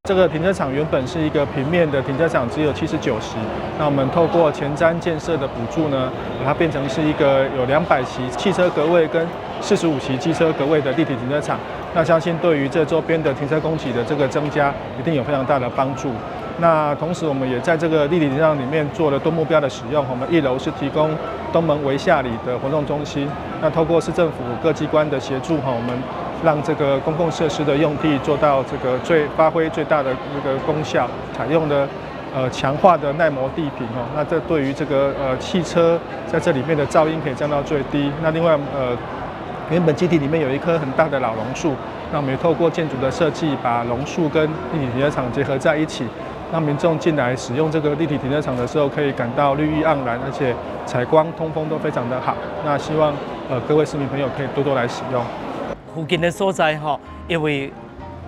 這個停車場原本是一個平面的停車場，只有79席。那我們透過前瞻建設的補助呢，把它變成是一個有200席汽車格位跟45席機車格位的立體停車場。那相信對於這周邊的停車供給的這個增加，一定有非常大的幫助。那同時，我們也在這個立體停車場裡面做了多目標的使用。我們一樓是提供東門圍下里的活動中心。那透過市政府各機關的協助，哈，我們讓這個公共設施的用地做到這個最發揮最大的那個功效，採用的強化的耐磨地坪哦，那這對於這個汽車在這裡面的噪音可以降到最低。那另外原本基地裡面有一棵很大的老榕樹，那我們也透過建築的設計，把榕樹跟立體停車場結合在一起，讓民眾進來使用這個立體停車場的時候，可以感到綠意盎然，而且採光通風都非常的好。那希望各位市民朋友可以多多來使用。附近的所在吼，因為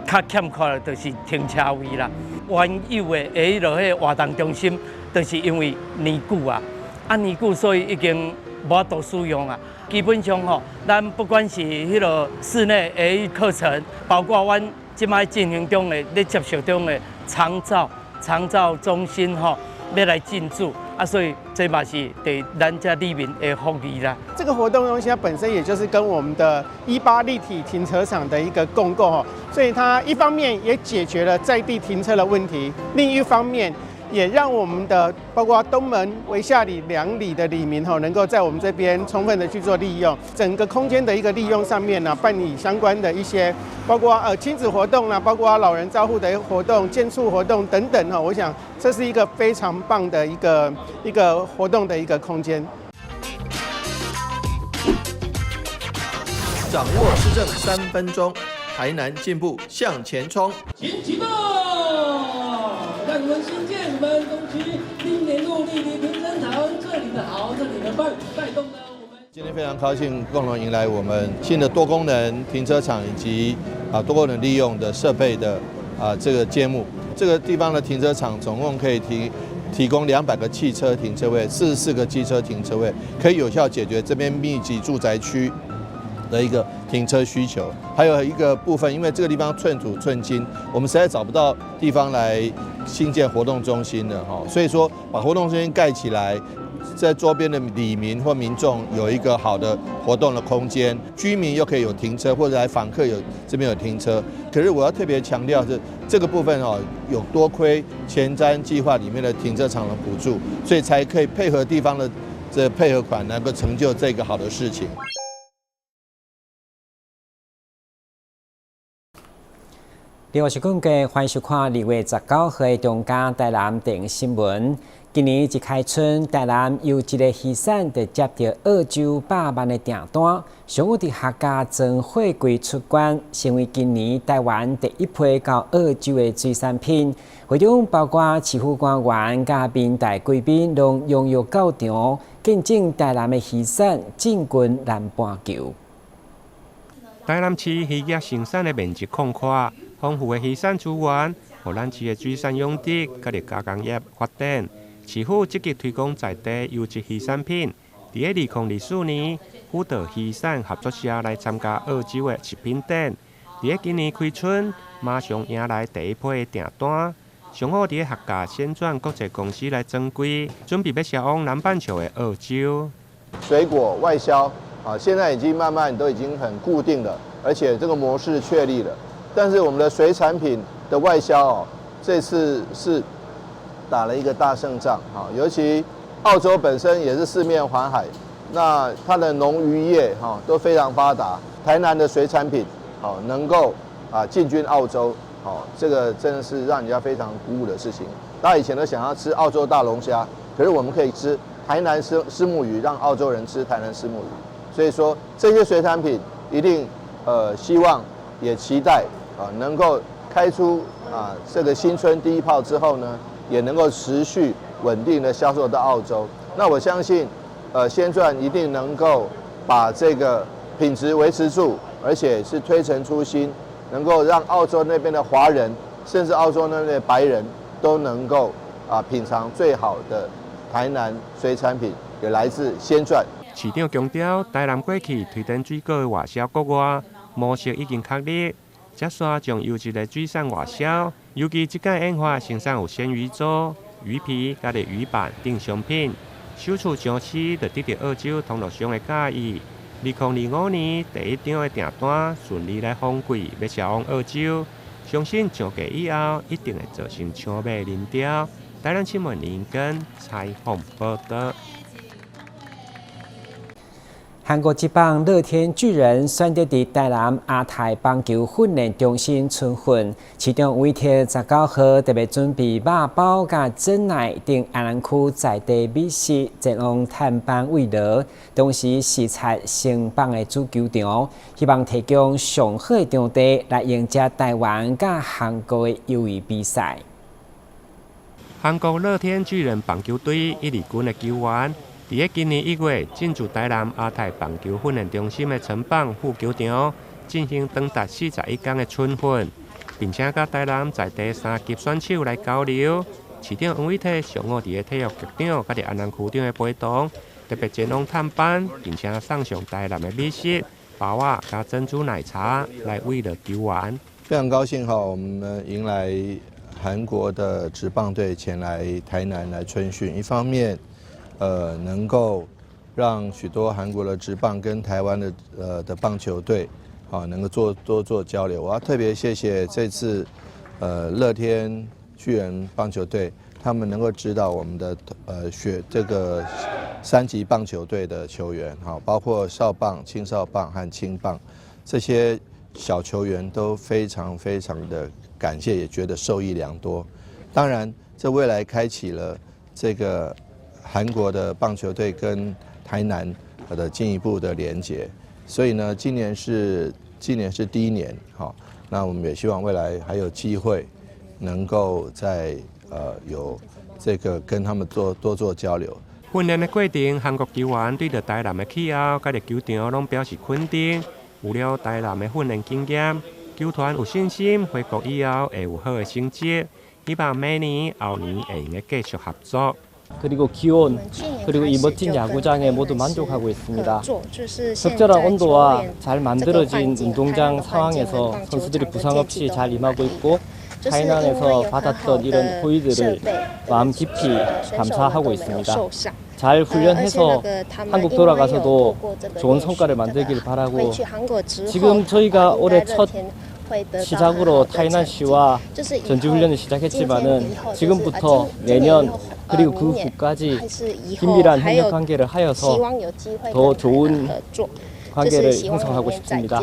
較欠缺的就是停車位啦。原有的彼個活動中心，就是因為年久啊，啊年久所以已經無法度使用啊。基本上吼，咱不管是彼個室內的課程，包括阮這擺進行中的、咧接受中的長照中心吼，欲來進駐。啊，所以這嘛是對咱遮里民的福利啦。這個活動中心它本身也就是跟我們的18立體停車場的一個共構吼，所以它一方面也解決了在地停車的問題，另一方面也讓我們的包括東門、圍下里兩里的里民吼，能夠在我們這邊充分的去做利用，整個空間的一個利用上面呢，辦理相關的一些，包括親子活動啦，包括老人照護的活動、健促活動等等哈，我想這是一個非常棒的一個活動的一個空間。掌握市政3分鐘，台南進步向前衝。請啟動，讓我們新建我們東區新年路立體停車場，這裡的好，這裡的棒，帶動了我們。今天非常高興，共同迎來我們新的多功能停車場以及多功能利用的設備的這個揭幕。這個地方的停車場總共可以提供200個汽車停車位，44個機車停車位，可以有效解決這邊密集住宅區的一個停車需求。還有一個部分，因為這個地方寸土寸金，我們實在找不到地方來興建活動中心了哈，所以說把活動中心蓋起來，在周邊的里民或民眾有一個好的活動的空間，居民又可以有停車，或者來訪客有這邊有停車。可是我要特別強調是這個部分哦，有多虧前瞻計劃裡面的停車場的補助，所以才可以配合地方的這配合款，能夠成就這個好的事情。另外是講過，歡迎收看2月19號的中嘉台南電新聞。今年一開春，台南優質的魚產就接著澳洲百萬的訂單，上午佇客家裝貨櫃出關，成為今年台灣第一批到澳洲的水產品。會中包括市府官員佮民代貴賓，攏踴躍到場，見證台南的魚產進軍南半球。台南市漁業生產的面積廣闊，豐富的魚產資源，予咱市的水產養殖佮加工業發展。市府積極推廣在地優質魚產品。佇2024年，輔導魚產合作社來參加澳洲的食品展。佇今年開春，馬上迎來第一批的訂單。上好佇客家先轉國際公司來裝櫃，準備欲銷往南半球的澳洲。水果外銷啊，現在已經慢慢都已經很固定了，而且這個模式確立了。但是我們的水產品的外銷哦，這次是打了一個大勝仗啊！尤其澳洲本身也是四面環海，那它的農漁業哈都非常發達。台南的水產品好能夠進軍澳洲，好，這個真的是讓人家非常鼓舞的事情。大家以前都想要吃澳洲大龍蝦，可是我們可以吃台南虱虱目魚，讓澳洲人吃台南虱目魚。所以說這些水產品一定希望也期待啊能夠開出這個新春第一炮之後呢，也能夠持續穩定的銷售到澳洲。那我相信，先鑽一定能夠把這個品質維持住，而且是推陳出新，能夠讓澳洲那邊的華人，甚至澳洲那邊的白人都能夠品嘗最好的台南水產品，也來自先鑽。市長強調，台南過去推展水果的外銷國外模式已經確立，接續將優質的水產外銷，尤其這屆研發生產有鮮魚粥、魚皮、佮魚板等商品，首次上市就得著澳洲通路商的佮意。2025年第一張的訂單順利來封櫃，欲銷往澳洲，相信上架以後一定會造成搶買人潮。台南新聞林根採訪報導。韓國職棒樂天巨人選擇佇台南亞太棒球訓練中心春訓，市長委託19號特別準備肉包佮珍奶等安南區在地美食前往探班慰勞，同時視察成棒的主球場，希望提供上好的場地來迎接台灣佮韓國的友誼比賽。韓國樂天巨人棒球隊一二軍的球員，佇咧今年1月，進駐台南亞太棒球訓練中心的成棒副球場，進行長達41天的春訓，並且佮台南在地三級選手來交流。市長黃偉哲上午佇咧體育局長佮安南區長的陪同，特別前往探班，並且送上台南的美食、包仔佮珍珠奶茶來慰勞球員。非常高興哈，我們迎來韓國的職棒隊前來台南來春訓，一方面，能夠讓許多韓國的職棒跟台灣的棒球隊，啊，能夠做多做交流。我要特別謝謝這次，樂天巨人棒球隊，他們能夠指導我們的學這個三級棒球隊的球員，哈，包括少棒、青少棒和青棒這些小球員都非常非常的感謝，也覺得受益良多。當然，這未來開啟了這個韓國的棒球隊跟台南的進一步的連結，所以呢，今年是第一年，好，那我們也希望未來還有機會能夠再有這個跟他們做多做交流。訓練的過程，韓國球員對著台南的氣候、佮球場攏表示肯定。有了台南的訓練經驗，球團有信心回國以後會有好的成績。希望明年、後年會用得繼續合作。 그리고 기온 그리고 이 멋진 야구장에 모두 만족하고 있습니다. 적절한 온도와 잘 만들어진 운동장 상황에서 선수들이 부상 없이 잘 임하고 있고 타이난에서 받았던 이런 호의들을 마음 깊이 감사하고 있습니다. 잘 훈련해서 한국 돌아가서도 좋은 성과를 만들길 바라고 지금 저희가 올해 첫 시작으로 타이난시와 전지훈련을 시작했지만은 지금부터 내년 그리고 그 후까지 긴밀한 협력 관계를 하여서 더 좋은 관계를 형성하고 싶습니다.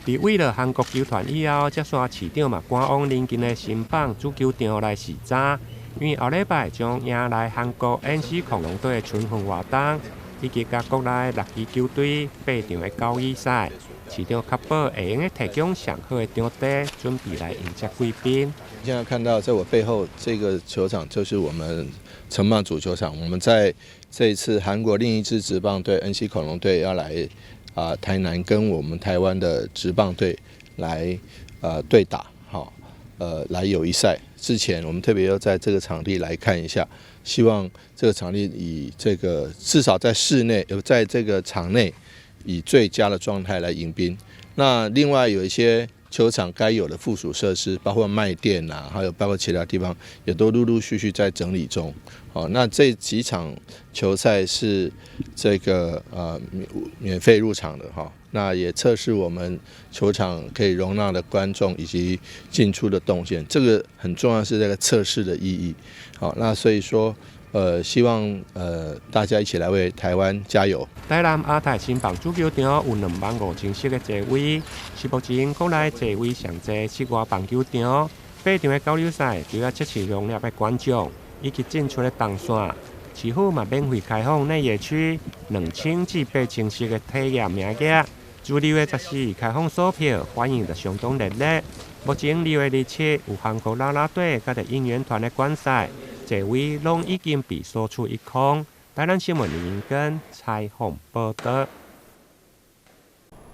佇慰勞韓國球團以後，這煞市長嘛趕往鄰近的新舫主球場來視察，因為後禮拜將迎來韓國 NC 恐龍隊的春訓活動，以及佮國內六支球隊八場的交易賽。市長確保會用得提供上好的場地，準備來迎接貴賓。現在看到在我背後這個球場，就是我們成棒主球場。我們在這一次韓國另一支職棒隊 NC 恐龍隊要來台南跟我們台灣的職棒隊來對打，好，來友誼賽之前，我們特別要在這個場地來看一下，希望這個場地以這個至少在室內，在這個場內以最佳的狀態來迎賓。那另外有一些球場該有的附屬設施，包括賣店啊，還有包括其他地方，也都陸陸續續在整理中。哦，那這幾場球賽是這個免費入場的哈，那也測試我們球場可以容納的觀眾以及進出的動線，這個很重要，是這個測試的意義。好，那所以說，希望大家一起來為台灣加油。台南亞太新舫主球場有25,000席的座位，是目前國內座位上濟室外棒球場。八場的交流賽除了測試容納的觀眾以及進出的動線，市府嘛免費開放內野區2000至8000席的體驗名額。自2月14開放索票，反應就相當熱烈。目前2月27有韓國啦啦隊佮應援團的觀賽，座位攏已經被掃出一空。台南新聞林根採訪報導。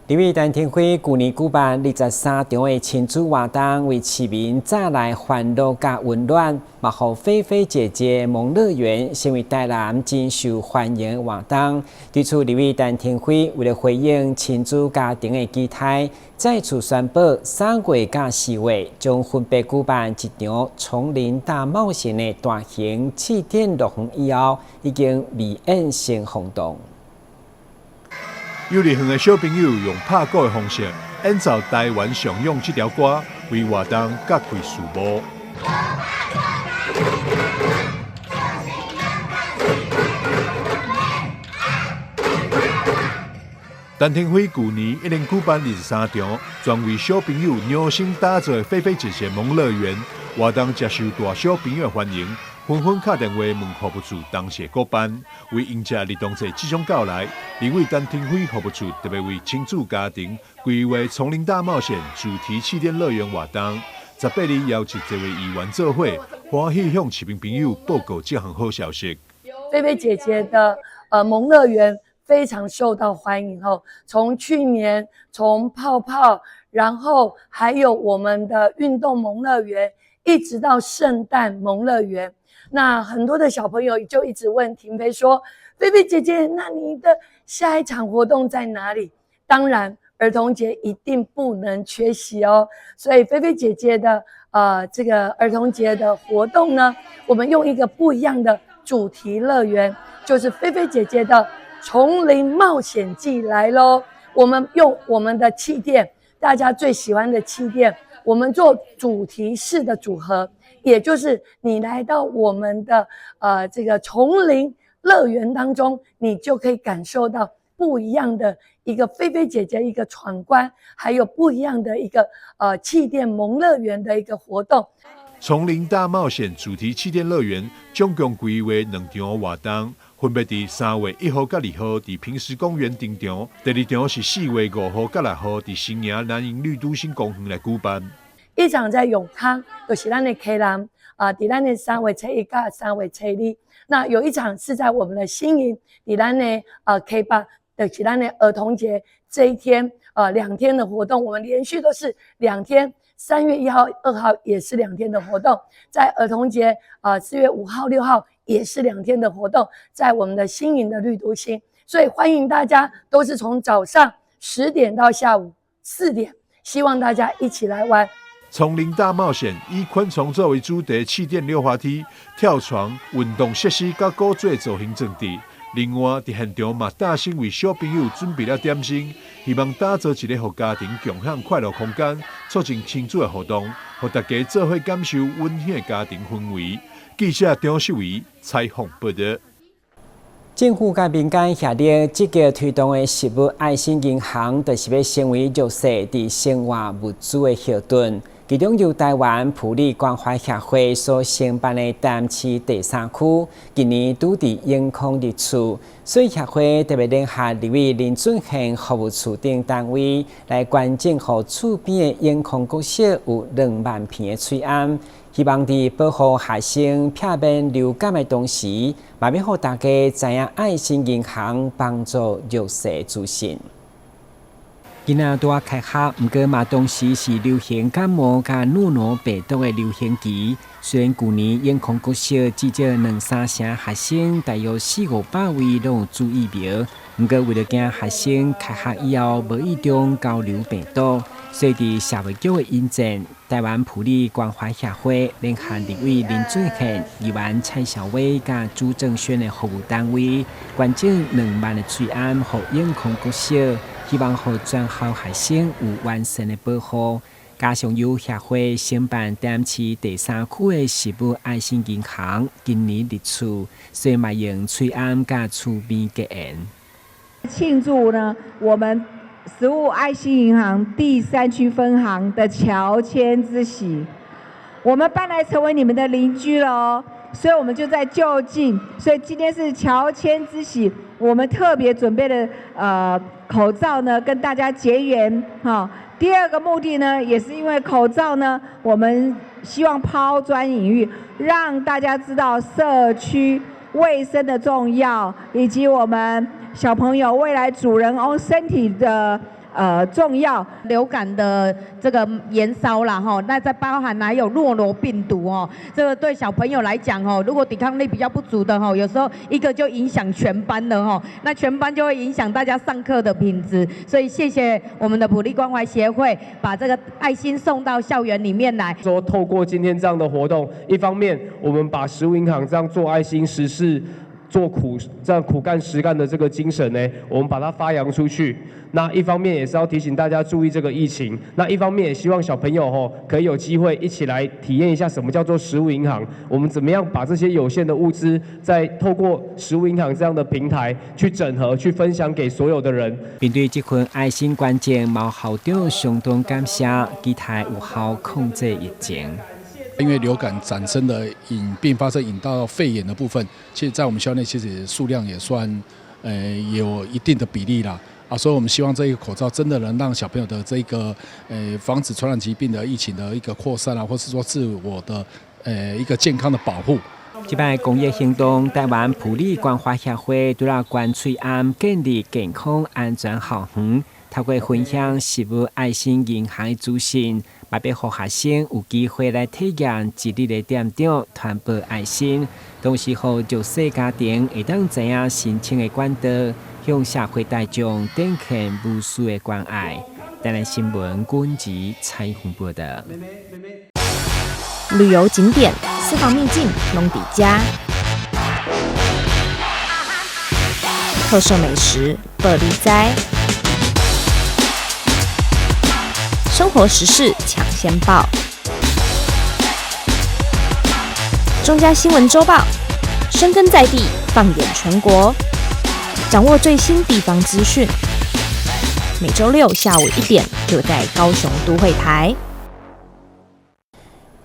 立委陳亭妃舊年舉辦23場的親子活動，為市民帶來歡樂佮溫暖，嘛予菲菲姐姐萌樂園成為台南真受歡迎的活動。對此，立委陳亭妃為了回應親子家庭的期待，再次宣布3月佮4月將分別舉辦一場叢林大冒險的大型氣墊樂園以後，已經未演成轟動。幼稚園的小朋友用拍鼓的方式演奏台灣上勇這條歌，為活動揭開序幕。陳亭妃舊年一連舉辦23場，專為小朋友量身打造的菲菲姐姐萌樂園活動，誠受大小朋友的歡迎，紛紛敲電話問服務處答謝閣辦。為迎接兒童節即將到來，立委陳亭妃服務處特別為親子家庭規劃叢林大冒險主題氣墊樂園活動。18日邀請這位議員做伙，歡喜向市民朋友報告這項好消息。菲菲姐姐的萌樂園非常受到歡迎哦，從去年從泡泡，然後還有我們的運動萌樂園，一直到聖誕萌樂園，那很多的小朋友就一直問亭妃說：“菲菲姐姐，那你的下一場活動在哪裡？”當然，兒童節一定不能缺席哦。所以菲菲姐姐的這個兒童節的活動呢，我們用一個不一樣的主題樂園，就是菲菲姐姐的叢林冒險記來嘍！我們用我們的氣墊，大家最喜歡的氣墊，我們做主題式的組合，也就是你來到我們的這個叢林樂園當中，你就可以感受到不一樣的一個菲菲姐姐一個闖關，還有不一樣的一個氣墊萌樂園的一個活動。叢林大冒險主題氣墊樂園總共規劃2場活動，分別佇3月1號佮2號佇坪石公園登場，第二場是4月5號佮6號佇新營南營綠都心公園來舉辦。一場在永康，就是咱的溪南啊，佇咱的3月初1佮3月初2。那有一場是在我們的新營，佇咱的溪北，就是咱的兒童節這一天，2天的活動，我們連續都是2天。3月1號、2號也是2天的活動，在兒童節4月5號、6號也是2天的活動，在我們的新營的綠都心，所以歡迎大家，都是從早上10點到下午4點，希望大家一起來玩。叢林大冒險以昆蟲作為主題，氣墊溜滑梯、跳床、運動設施佮古做造型裝置。另外，佇現場嘛，大心為小朋友準備了點心，希望打造一個予家庭共享快樂空間，促進親子的互動，予大家做伙感受溫馨的家庭氛圍。記者張秀維採訪報道。政府佮民間協力積極推動的食物愛心銀行，就是欲成為弱勢佇生活物資的後盾。其中由台灣埔里關懷協會所承辦的台南市第三區，今年拄佇永康入厝，所以協會特別聯合立委林俊憲服務處等單位來捐贈予厝邊的永康國小有2萬片的喙罨，希望佇保護學生避免流感的同時，嘛欲予大家知影愛心銀行幫助弱勢資訊。囡仔拄仔開學，毋過嘛同時是流行感冒佮諾如病毒的流行期。雖然舊年永康國小至少兩三成學生，大約四五百位攏有注疫苗，毋過為著驚學生開學以後無意中交流病毒，所以佇社會局的引薦，台灣埔里關懷協會聯合立委林俊憲、議員蔡小威佮朱正軒的服務單位，捐贈2萬的喙罨予永康國小。希望予全校學生有完善的保護，加上由協會承辦台南市第三區的食物愛心銀行，今年入厝，所以嘛用喙罨佮厝邊結緣。慶祝呢，我們食物愛心銀行第三區分行的喬遷之喜，我們搬來成為你們的鄰居了哦，所以我們就在就近，所以今天是喬遷之喜，我們特別準備了口罩呢，跟大家結緣哈。第二個目的呢，也是因為口罩呢，我們希望拋磚引玉，讓大家知道社區衛生的重要，以及我們小朋友未來主人翁身體的重要。流感的這個延燒啦，吼，那再包含還有諾羅病毒哦，這個對小朋友來講哦，如果抵抗力比較不足的吼，有時候一個就影響全班的吼，那全班就會影響大家上課的品質。所以謝謝我們的埔里關懷協會，把這個愛心送到校園裡面來。說透過今天這樣的活動，一方面我們把食物銀行這樣做愛心實事、做苦這樣苦幹實幹的這個精神呢，我們把它發揚出去。那一方面也是要提醒大家注意這個疫情，那一方面也希望小朋友吼可以有機會一起來體驗一下什麼叫做食物銀行。我們怎麼樣把這些有限的物資，再透過食物銀行這樣的平台去整合、去分享給所有的人。面對這份愛心捐贈，毛校長相當感謝，期待有效控制疫情。因為流感產生的引併發症引到肺炎的部分，其實在我們校內其實數量也算，有一定的比例啦。啊，所以我們希望這個口罩真的能讓小朋友的這個，防止傳染疾病的疫情的一個擴散啊，或是說自我的，一個健康的保護。這擺公益行動，台灣埔里關懷協會除了關翠庵建立健康安全校園，透過分享食物愛心銀行的資訊，嘛欲予學生有機會來體驗一日的店長傳播愛心，同時予弱勢家庭會當知影申請的管道，向社會大眾展現無私的關愛。台南新聞軍籍採訪報道。旅遊景點、私房秘境攏佇遮，特色美食報你知，生活時事搶先報，中嘉新聞週報，深耕在地，放眼全國，掌握最新地方資訊。每週六下午1點，就在高雄都會台。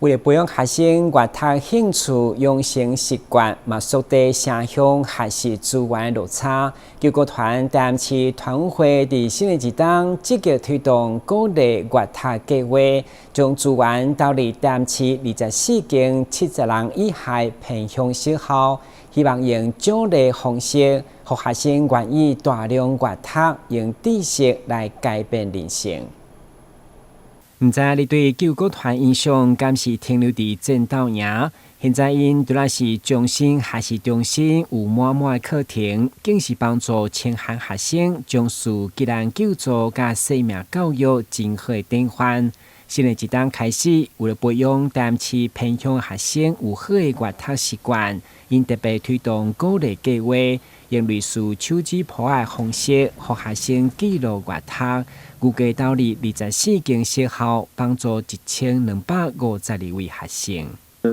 為了培養學生閱讀興趣、養成習慣，嘛縮短城鄉學習資源落差。救國團台南市團委會佇新的一冬積極推動鼓勵閱讀計劃，將資源投入台南市24間70人以下偏鄉學校，希望用獎勵方式，予學生願意大量閱讀，用知識來改變人生。毋知你對救國團印象，敢是停留佇戰鬥營？現在𪜶除了是終身學習中心有滿滿的課程，更是幫助清寒學生從事急難救助佮生命教育真好的典範。新的一冬開始，為了培養台南市偏鄉學生有好的閱讀習慣，𪜶特別推動鼓勵計劃，用類似手指簿的方式，予學生記錄閱讀。預計投入24間學校，幫助1252位學生。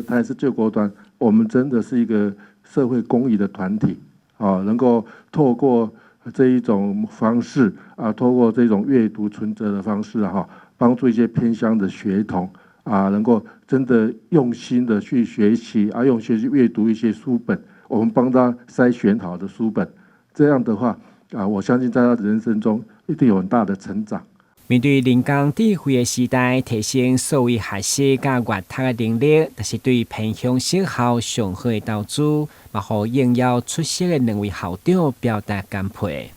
台南市救國團，我們真的是一個社會公益的團體，啊，能夠透過這一種方式，啊，透過這種閱讀存摺的方式，哈，幫助一些偏鄉的學童，啊，能夠真的用心的去學習，啊，用心去閱讀一些書本，我們幫他篩選好的書本，這樣的話，啊，我相信在他人生中一定有很大的成長。面對人工智慧的時代，提升數位學習佮閱讀的能力，就是對偏鄉學校上好的投資，嘛予應邀出席的兩位校長表達感佩。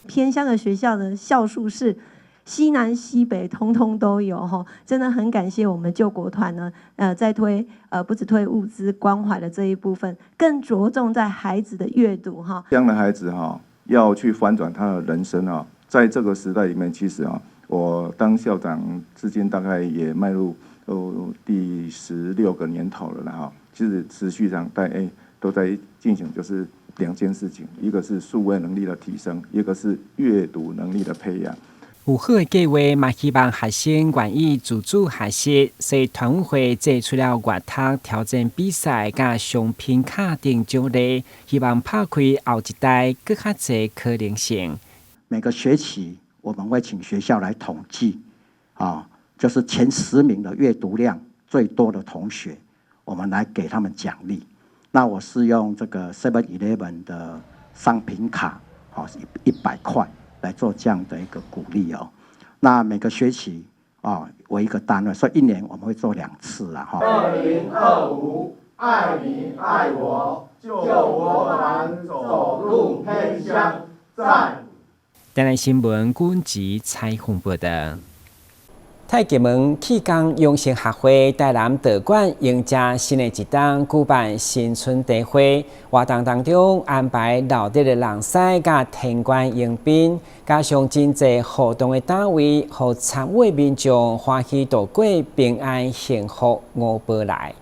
偏鄉的學校的校數是西南西北通通都有吼，真的很感謝我們救國團呢，在推不只推物資關懷的這一部分，更着重在孩子的閱讀哈。這樣的孩子哈，要去翻轉他的人生啊，在這個時代裡面，其實啊。我當校長至今大概也邁入第16個年頭了哈。其實持續上在都在進行，就是兩件事情，一個是數位能力的提升，一個是閱讀能力的培養。有好的計劃，嘛希望學生願意自主學習，所以團委會祭出了閱讀挑戰比賽佮商品卡等獎勵，希望拍開後一代閣較濟可能性。每個學期，我們會請學校來統計，啊，就是前10名的閱讀量最多的同學，我們來給他們獎勵。那我是用這個 7-Eleven 的商品卡，好，100塊來做這樣的一個鼓勵哦。那每個學期啊為一個單位，所以一年我們會做2次啊，哈。2025，愛你愛我，救國團走入偏鄉，讚。台南新闻军职采访报道。太极门气功养生学会台南道馆迎接新的一冬，举办新春茶会活动当中，安排热的人狮佮天官迎宾，加上真济互动的单位，予参与民众欢喜度过平安幸福五宝来。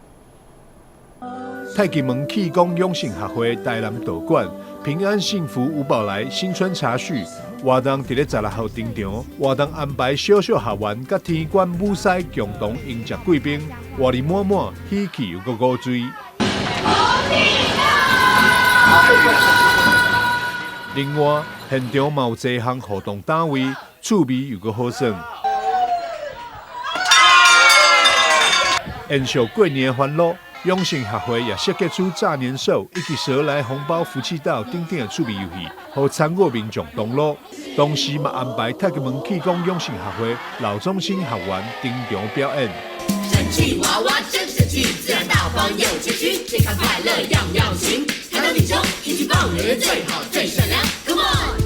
太极门气功养生学会台南道馆平安幸福五宝来新春茶叙活动，伫咧16号登场。活动安排小小学员佮天官武狮共同迎接贵宾，活力满满，喜气又阁古锥。另外，现场嘛有济项互动单位，趣味又阁好耍。延续过年的欢乐。养生学会也设计出炸年兽以及蛇来红包福气到等等的趣味游戏，予参与民众同乐。同时嘛安排太极门气功养生学会老中青学员登场表演。神奇娃娃真神奇，自然大方又谦虚，健康快乐样样行。抬头挺胸，一起棒，人人最好最善良。Come on！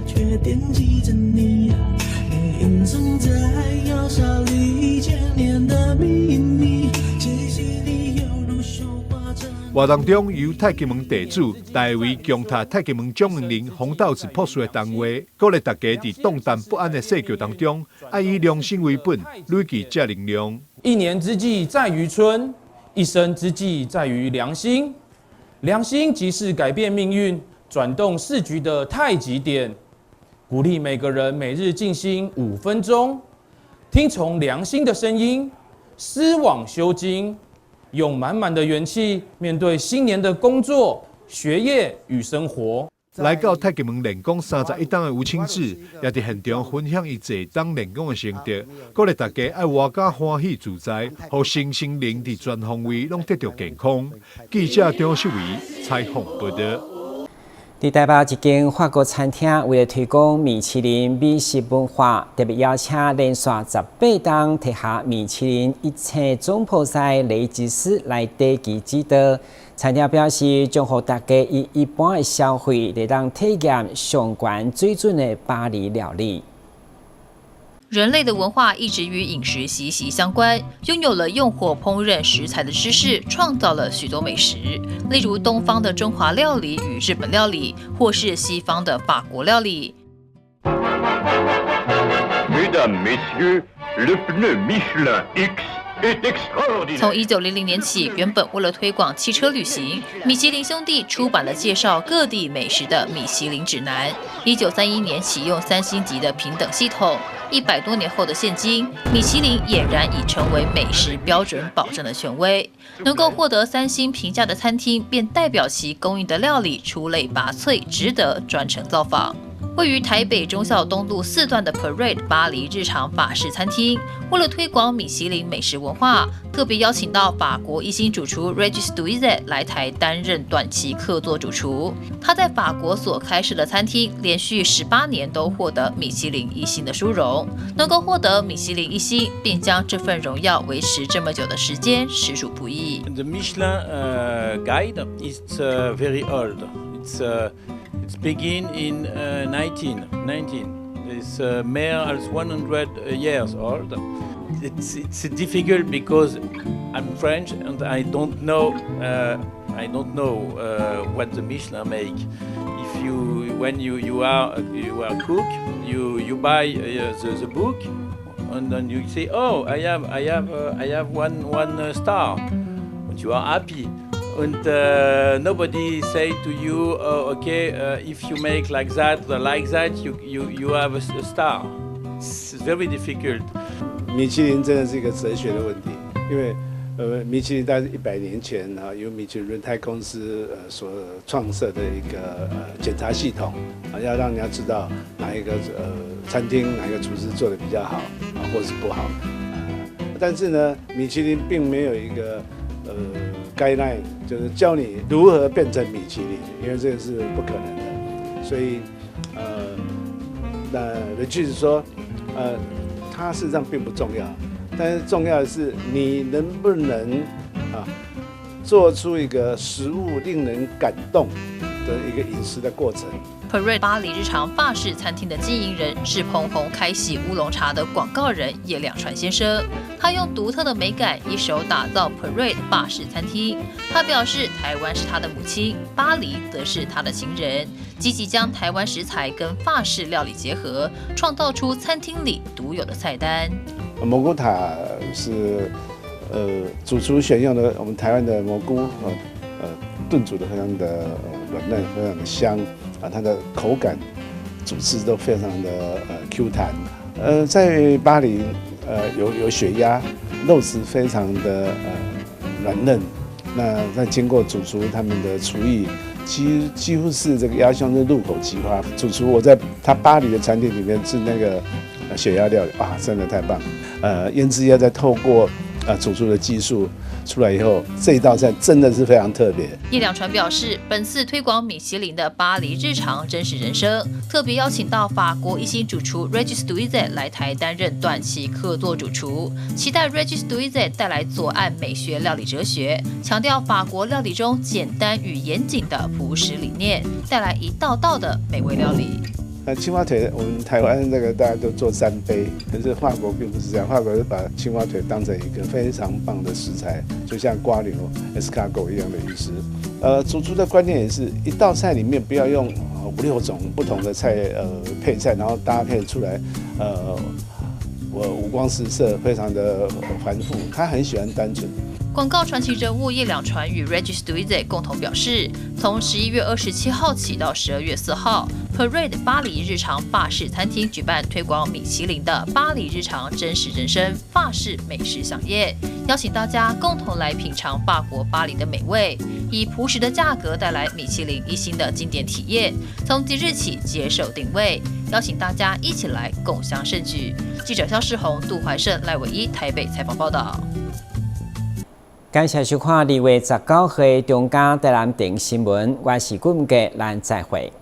却惦记着你，你隐藏在窑烧里千年的秘密，气息里犹如绣花针。活动中，由太极门地主大卫强塔太极门掌门人洪道子博士的谈话，鼓励大家伫动荡不安的世局当中，爱以良心为本，累积正能量。一年之计在于春，一生之计在于良心。良心即是改变命运、转动世局的太极点。鼓励每个人每日静心5分钟，听从良心的声音，思往修精，用满满的元气面对新年的工作、学业与生活。来到太极门练功31冬的吴清志，也伫现场分享伊坐当练功的心得，鼓励大家爱活甲欢喜自在，予身心灵伫全方位拢得到健康。记者张秀维采访报道。伫台北一间法国餐厅，为了推广米其林美食文化，特别邀请连续18冬提下米其林一星总铺师雷吉斯来地旗指导。餐厅表示，将予大家以一般的消费，会当体验上悬水准的巴黎料理。人类的文化一直与饮食息息相关，拥有了用火烹饪食材的知识，创造了许多美食，例如东方的中华料理与日本料理，或是西方的法国料理。 Mesdames, messieurs, le pneu Michelin X est extraordinaire. 从1900年起，原本为了推广汽车旅行，米其林兄弟出版了介绍各地美食的米其林指南。1931年启用三星级的评等系统。100多年后的现今，米其林俨然已成为美食标准保证的权威。能够获得三星评价的餐厅，便代表其供应的料理出类拔萃，值得专程造访。位于台北忠孝东路四段的 Parade 巴黎日常法式餐厅，为了推广米其林美食文化，特别邀请到法国一星主厨 Regis Duizet 来台担任短期客座主厨。他在法国所开设的餐厅，连续18年都获得米其林一星的殊荣。能够获得米其林一星，并将这份荣耀维持这么久的时间，实属不易。 The Michelin guide is very old. It's begin in 1919. It's more als 100 years old. It's difficult because I'm French and I don't know what the Michelin make. If you when you you are cook, you buy the book and then you say, "Oh, I have one star," and you are happy. And nobody say to you, "Oh, okay, if you make like that or like that, you have a star." It's very difficult. 米其林真的是一个哲学的问题，因为米其林大概100年前啊，由米其林轮胎公司所创设的一个检查系统啊，要让人家知道哪一个餐厅哪一个厨师做的比较好啊，或是不好。但是呢，米其林并没有一个guideline，就是教你如何变成米其林，因为这个是不可能的。所以那人就是说，他它事实上并不重要，但是重要的是你能不能啊做出一个食物令人感动的一个饮食的过程。 Parade 巴黎日常法式餐厅的经营人是捧红开喜乌龙茶的广告人叶两传先生，他用独特的美感一手打造 Parade 法式餐厅。他表示，台湾是他的母亲，巴黎则是他的情人，积极将台湾食材跟法式料理结合，创造出餐厅里独有的菜单。蘑菇塔是主厨选用的我们台湾的蘑菇，炖煮的非常的软嫩，非常的香。啊，它的口感、组织都非常的Q 弹。在巴黎，有血鸭，肉质非常的软嫩。那在经过主厨他们的厨艺，几乎是这个鸭胸是入口即化。主厨我在他巴黎的餐厅里面吃那个血鸭料理，啊，真的太棒。腌制鸭在透过主厨的技术出来以后，这一道菜真的是非常特别。叶两传表示，本次推广米其林的巴黎日常真实人生，特别邀请到法国一星主厨 Regis Duizet 来台担任短期客座主厨，期待 Regis Duizet 带来左岸美学料理哲学，强调法国料理中简单与严谨的朴实理念，带来一道道的美味料理。那青蛙腿，我们台湾那个大家都做三杯，可是法国并不是这样，法国是把青蛙腿当成一个非常棒的食材，就像蜗牛、escargot 一样的意思。主厨的观念也是一道菜里面不要用5、6种不同的菜，配菜，然后搭配出来，我五光十色，非常的繁复。他很喜欢单纯。广告传奇人物叶两传与 Regis Duizet 共同表示，从11月27号起到12月4号， Parade 巴黎日常法式餐厅举办推广米其林的巴黎日常真实人生法式美食飨宴，邀请大家共同来品尝法国巴黎的美味，以朴实的价格带来米其林一星的经典体验。从即日起接受定位，邀请大家一起来共襄盛举。记者肖世宏、杜怀胜、赖伟一台北采访报道。感谢收看2月19号中嘉台南电新闻，我是顾文杰，咱再会。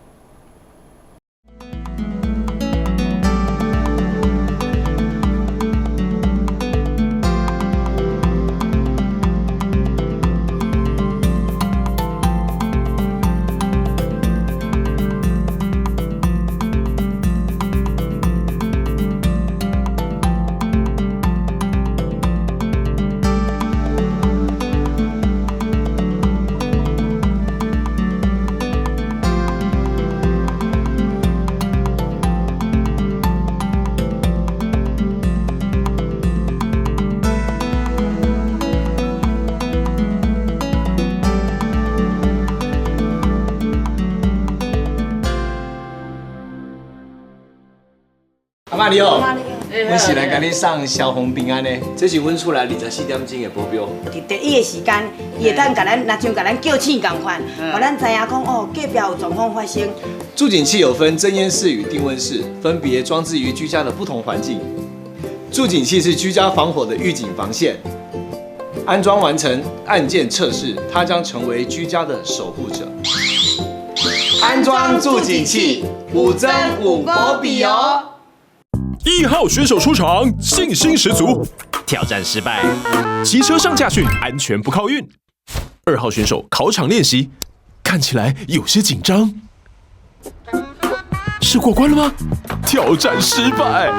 阿嬤你好，阮是来共你送消防平安的，这是阮厝内24点钟的保镖。伫第一个时间，伊会当共咱，若像共咱叫醒仝款，予咱知影讲哦，隔壁有状况发生。住警器有分侦烟室与定温室，分别装置于居家的不同环境。住警器是居家防火的预警防线，安装完成按键测试，它将成为居家的守护者。安装住警器，5增5保比哦。1号选手出场，信心十足，挑战失败，骑车上驾训，安全不靠运。2号选手考场练习，看起来有些紧张，是过关了吗？挑战失败，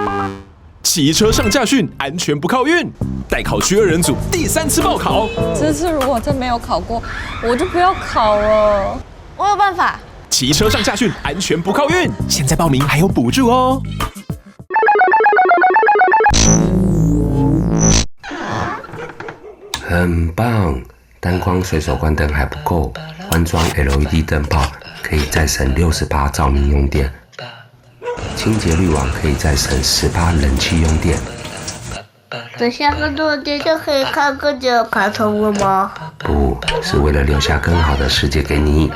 骑车上驾训，安全不靠运。待考区2人组第3次报考，这次如果真没有考过，我就不要考了。我有办法。骑车上驾训，安全不靠运。现在报名还有补助哦。很棒，单光随手关灯还不够，换装 LED 灯泡可以再省60%照明用电，清洁滤网可以再省10%冷气用电。等下个落地就可以看更久卡通了吗？不是为了留下更好的世界给你。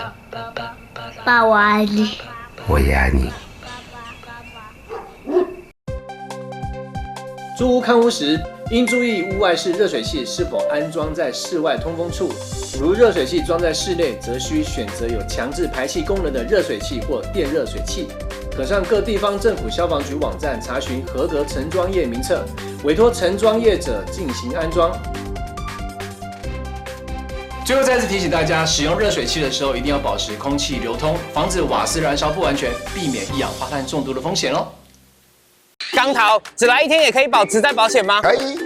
爸，我爱你。我也爱你。租屋看屋时，应注意屋外式热水器是否安装在室外通风处。如热水器装在室内，则需选择有强制排气功能的热水器或电热水器。可上各地方政府消防局网站查询合格承装业名册，委托承装业者进行安装。最后再次提醒大家，使用热水器的时候一定要保持空气流通，防止瓦斯燃烧不完全，避免一氧化碳中毒的风险哦。光头，只来一天也可以保职灾保险吗？可以。